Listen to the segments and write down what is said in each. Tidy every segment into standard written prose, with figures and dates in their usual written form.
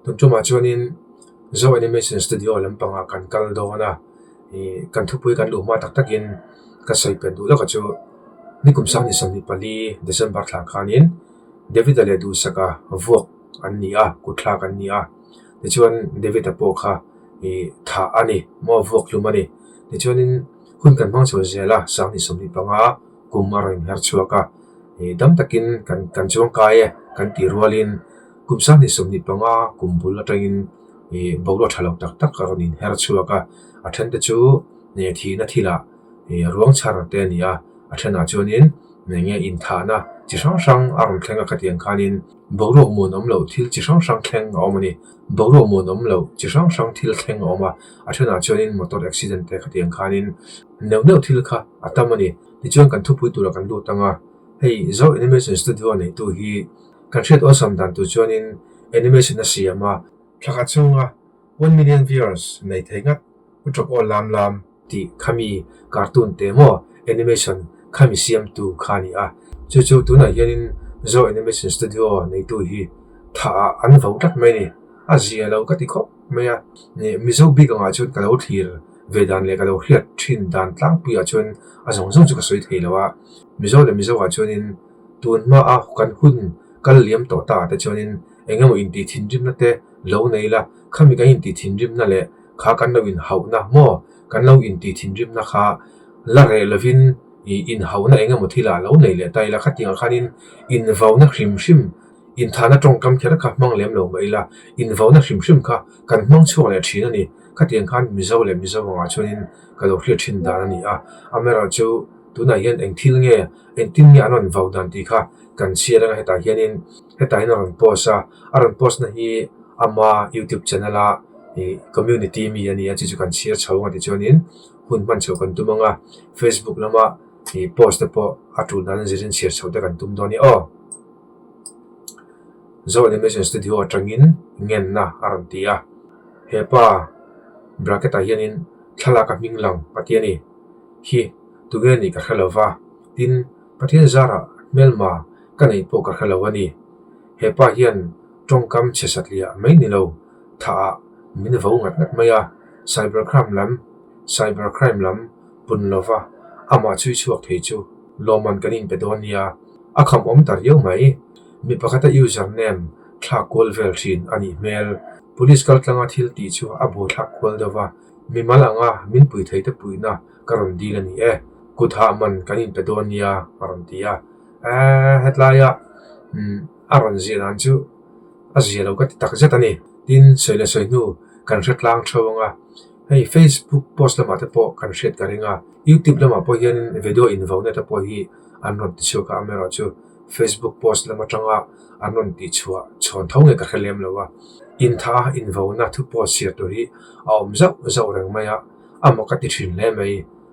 Tun tumah chuanin Zo Animation Studio lampangah kan kal dawn a, ih kan thupui kan luh hma tak takin ka sawi pian duh lawk a chu nikum sang ni 24 December thla khanin David-a leh Duhsaka vuak an ni a, kutthlak an ni a, tichuan David-a pawh kha ih thah a ni maw vuak hlum a ni. Tichuanin hun kan hmang chho zel a, sang ni 25 kum a rawn inher chhuak a, ih dam takin kan kan chuang kai e kan tih rualin kum sang ni 25 kum bul atangin ih boruak tha lo tak tak a rawn inher chhuak a, a then te chu thihna thilah ih ruang chhar te a ni a, a thenah chuanin eng nge inthahna chi hrang hrang a rawn thleng a khatiang khanin boruak muanawm loh thil chi hrang hrang thleng a awm a ni. Boruak muanawm loh chi hrang hrang thil thleng a awm a, a thenah chuanin motor accident te khatiang khanin neuh neuh thil kha a tam a ni. Tichuan kan thupui turah kan lut ang a, hei Zo Animation Studio neitu hi kan hriat awlsam dan tur chuanin animation a siam a, thla khat chhunga 1 million viewers nei thei ngat u tawp aw lam lam tih khami cartoon te maw animation khami siamtu kha a ni a, chu chu tunah hianin Zo Animation Studio neitu hi thah ah an vo tlat mai a ni, a zia lo ka ti khawp mai a, Mizo bik angah chuan ka lo thlir ve dan leh ka lo hriat thin dan tlangpuiah chuan a zawng zawng chu ka sawi thei lo a, Mizo leh Mizo ah chuanin tun hmaa kan hun kal liam tawh ta ah te chuanin eng emaw intih thinrimna te lo nei la, khami kan intih thinrimna leh kha kan lo inhauhna maw kan lo intih thinrimna kha la reh lovin ih inhauhna eng emaw thil ah lo nei leh ta ila khatiang ah khanin invauna hrim hrim inthahna tawngkam kher kha hmang lem lo mah ila invauna hrim hrim kha kan hmang chhuak leh thin a ni. Khatiang khan Mizo leh Mizo angah chuanin ka lo hriat thin dan a ni a, amaherawhchu tunah hian eng thil nge engtin nge an rawn vau dan tih kha kan chhiar anga hetah hianin hetah hian a rawn post a, a rawn post na hi ama youtube channel a ih community mi a ni a chu chu kan chhiar chho ang tichuanin hun hman chho kan tum ang a, facebook lama ih post te pawh a tul dan a zirin chhiar chho te kan tum dawn a ni aw. Zo Animation Studio atangin ngenna a rawn ti a, hepa bracket ah hianin thlalak a hming lang a ti a ni hi tunge nih ka hre lo va, tin Pathian zarah hmelma ka neih pawh ka hre lo a ni. Hepa hian tawngkam chhe satliah mai ni lo thah ah min vo ngat ngat mai a, cyber crime lam cyber crime lam pun lo va amah chhui chhuak thei chu lawmman kan inpe dawn nia, a kham awm ta riau mai. Mi pakhata user name thlak kual vel thin a nih hmel. Police kal tlanga thil tih chu a bu thlak kual deuh va, mimal anga min pui thei te puihna ka rawn dil a ni e, kut hah man kan inpe dawn nia a rawn ti a. Eee hetlaia umm a rawn ziah dan chu a zia lo ka ti tak zet a ni. Tin, sawi leh sawi hnu kan hre tlang theuh ang a, hei Facebook post lamah te pawh kan hriat ka ring a, YouTube lamah pawh hian video invauna te pawh hi an rawn ti chhuak a, amaherawhchu Facebook post lam atanga an rawn tih chhuah chhawn tho nge ka hre lem lo a, intha invauna thu post chhiar tur hi a awm zauh zauh reng mai a, a mak a ti thin hle mai,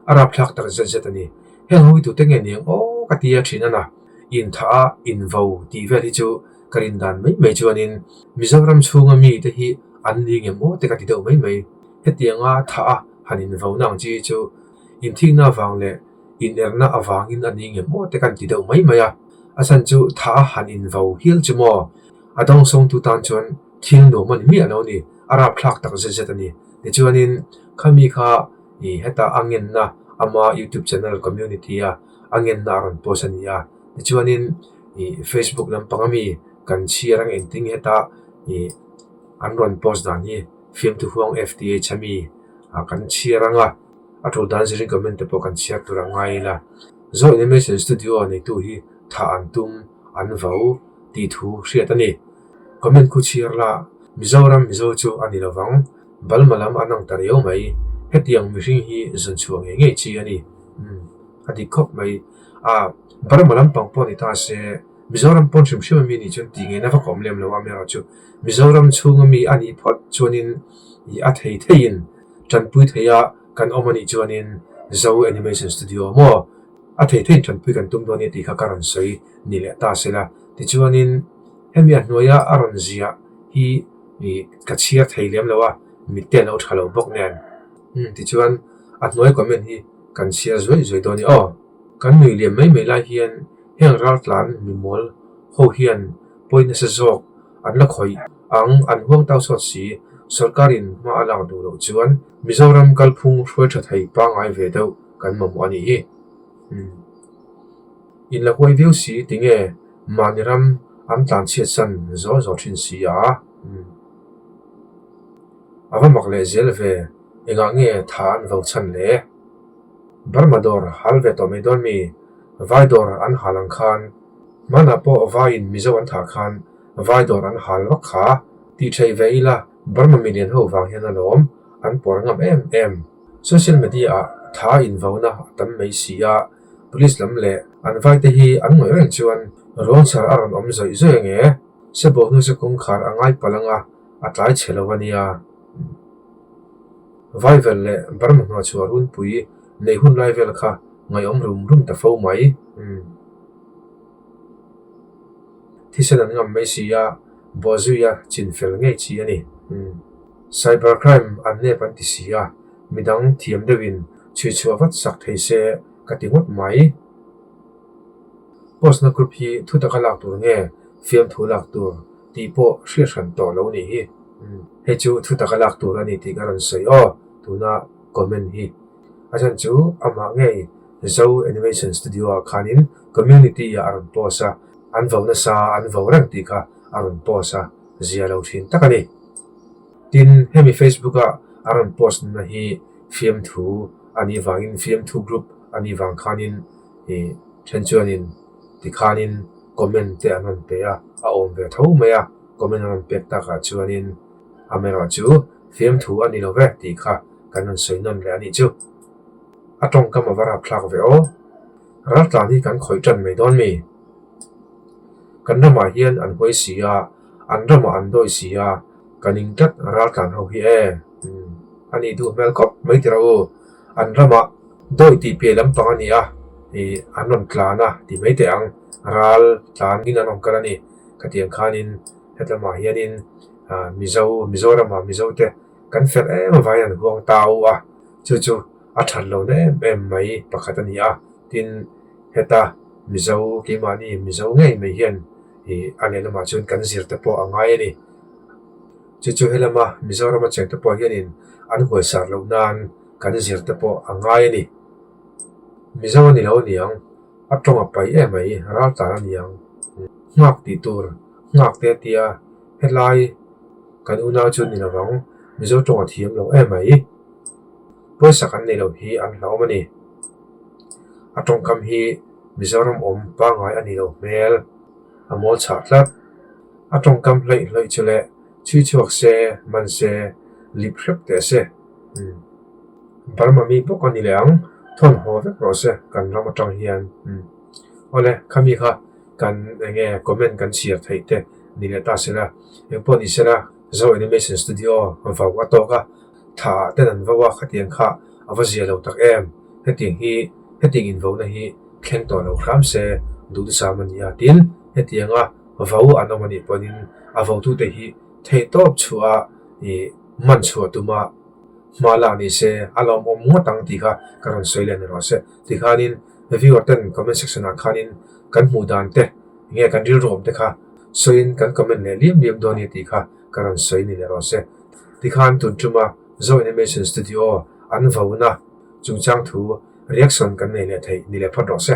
a rapthlak tak zet zet a ni. Heng ho hi tute nge niang aw ka ti a thin a na, intha a invo tih vel hi chu ka rin dan mai mai chuanin Mizoram chhunga mite hi an ni ngem aw te ka ti deuh mai mai. Hetianga tha a han invauna ang chi hi chu inthikna avang leh inerna avangin a ni ngem aw te kan ti deuh mai mai a, a chhan chu tha a han invo hial chu maw? A dawngsawngtu tan chuan thil nuam a ni miah lo a ni, a rapthlak tak zet zet a ni. Tichuanin khami kha ih heta a ngenna ama youtube channel community a a ngenna a rawn post a ni a, tichuanin ih facebook lampang ami kan chhiar ang engtin heta ih an rawn post dan hi fiamthu huang F_T_H ami ah kan chhiar ang a, a tul dan zirin comment te pawh kan chhiar tur a ngai ila. Zo Animation Studio neitu hi thah an tum an vo tih thu hriat a ni. Comment khu chhiar la, Mizoram Mizo chu a ni lovang, Balma lam an ang ta riau mai, hetiang mihring hi zun chhuah ngei ngei chi a ni. Umm, a dik khawp mai. A, Burma lampang pawh ni ta se, Mizoram pawn hrim hrim ami nih chuan tih ngeina vak a awm lem lo a, amaherawhchu Mizoram chhunga mi a nih phawt chuanin ih a thei theiin tanpui thei a kan awm a nih chuanin Zo Animation Studio maw a thei theiin tanpui kan tum dawn nia tih kha ka rawn sawi ni leh ta se la. Tichuanin hemi a hnuaia a rawn ziah hi ih ka chhiar thei lem lo a, mitte a lo tha lo bawk nen. Umm tichuan a hnuai comment hi kan chhiar zuai zuai dawn a ni aw. Kan nui liam mai mai lai hian heng raltlan mimawl ho hian pawi nasa zawk an la khawih. Ang an huang tau sawt si, sorkarin hma a lak duh loh chuan Mizoram kalphung hruai tha thei pangngai ve deuh kan mamawh a nih hi. In la huai viau si tinge mahni ram an tlanchhiat san zaw zaw thin si a. A va mak leh zel ve, engah nge tha an vo chhan le? Burma dawr hal ve tawh mai dawn mi? Vai dawr an hal ang khan, hmanah pawh vaiin Mizo an thah khan vai dawr an hal vak kha tih theih ve ila Burma milian ho vang hian alawm an pawr ngam em em. Social media ah tha invauna a tam mai si a, police lam leh an vai te hi an ngawih reng chuan ruang chhar a rawn awm zawih zawih ange, sebo hnu chu kawngkhar a ngai palh anga a tlai chhe lo a nia. Vaivel leh Burma hnuaichhuah runpui nei hun lai vel kha ngaihawm rum rum ta fo mai. Umm. Thisen an ngam mai si a, bawhzuia chin fel ngei chi a ni. Umm. Cyber crime an nep an ti si a, midang thiam deuhin chhuichhuah vat sak thei se ka ti ngawt mai. Post na group hi thu taka lak tur nge fiamthu lak tur tih pawh hriat hran tawh lo nih hi. Hei chu thu taka lak tur a ni tih ka rawn sawi aw tuna comment hi. A chhan chu amah ngei Zo Animation Studio ah khanin community ah a rawn post a, an vo nasa an vo reng tih kha a rawn post a, zia lo thin tak a ni. Tin, hemi Facebook a a rawn post na hi fiamthu a nih vangin fiamthu group a nih vang khanin ih then chuanin tikhanin comment te an rawn pe a, a awm ve tho mai a, comment an rawn pek takah chuanin amaherawhchu fiamthu a ni lo ve tih kha kan rawn sawi nawn leh a nih chu. A tawngkam a va rapthlak ve aw. Raltlan hi kan khawih tan mai dawn mi? Kan ramah hian an huai si a, an ramah an dawi si a, ka ning tlat raltlan ho hi e. Umm, a nih duh hmel khawp mai tira u. An ramah dawi tih piah lampang a ni a, ih an rawn tlan a ti mai teh ang, ral tlan in an rawn kal a ni. Khatiang khanin hetlamah hianin ah Mizo, Mizoramah Mizo te kan fel em avangin an huang tau a, chu chu a that lohna em em mai pakhat a ni a. Tin, heta Mizo, keimahni Mizo ngei mai hian ih a lehlamah chuan kan zir te pawh a ngai a ni. Chu chu helama Mizorama cheng te pawh hianin an huaisar loh nan kan zir te pawh a ngai a ni. Mizo a ni lo aniang, a tawng a pai em mai, ral tlan a niang. Nghak tih tur, nghak te a tia, helai kan unau chu ni lovang, Mizo tawng a thiam lo em mai. Pawisa kan nei lo hi an hlauhawm a ni. A tawngkam hi Mizoram awm pangngai a ni lo hmel, a mawl chhah tlat. A tawngkam hleih hleih chu leh chhui chhuak se, man se, lip hrep teh se. Umm. Burma mi bawk a ni leh ang, thawn haw vek rawh se kan ram atang hian. Umm. Awle, khami kha kan eng nge comment kan chhiar theih te ni leh ta sela, engpawh ni sela Zo Animation Studio vau a tawk a, thla ah ten an vo a, khatiang kha a va zia lo tak em, hetiang hi hetiang invohna hi thleng tawh lo hram se duhthusam a ni a, tin hetianga vo an awm a nih pawhin a votute hi theihtawp chhuah a ih man chhuah tuma hma lak ni se a lawmawm ngawt ang tih kha ka rawn sawi leh ni rawh se. Tikhanin viewer ten comment section ah khanin kan hmuh dan te nge kan rilru awm te kha sawiin kan comment leh liam liam dawn a ni tih kha ka rawn sawi ni leh rawh se. Tikhan tun tuma Zo Animation Studio an vona chungchang thu reaction kan nei leh theih ni leh phawt rawh se.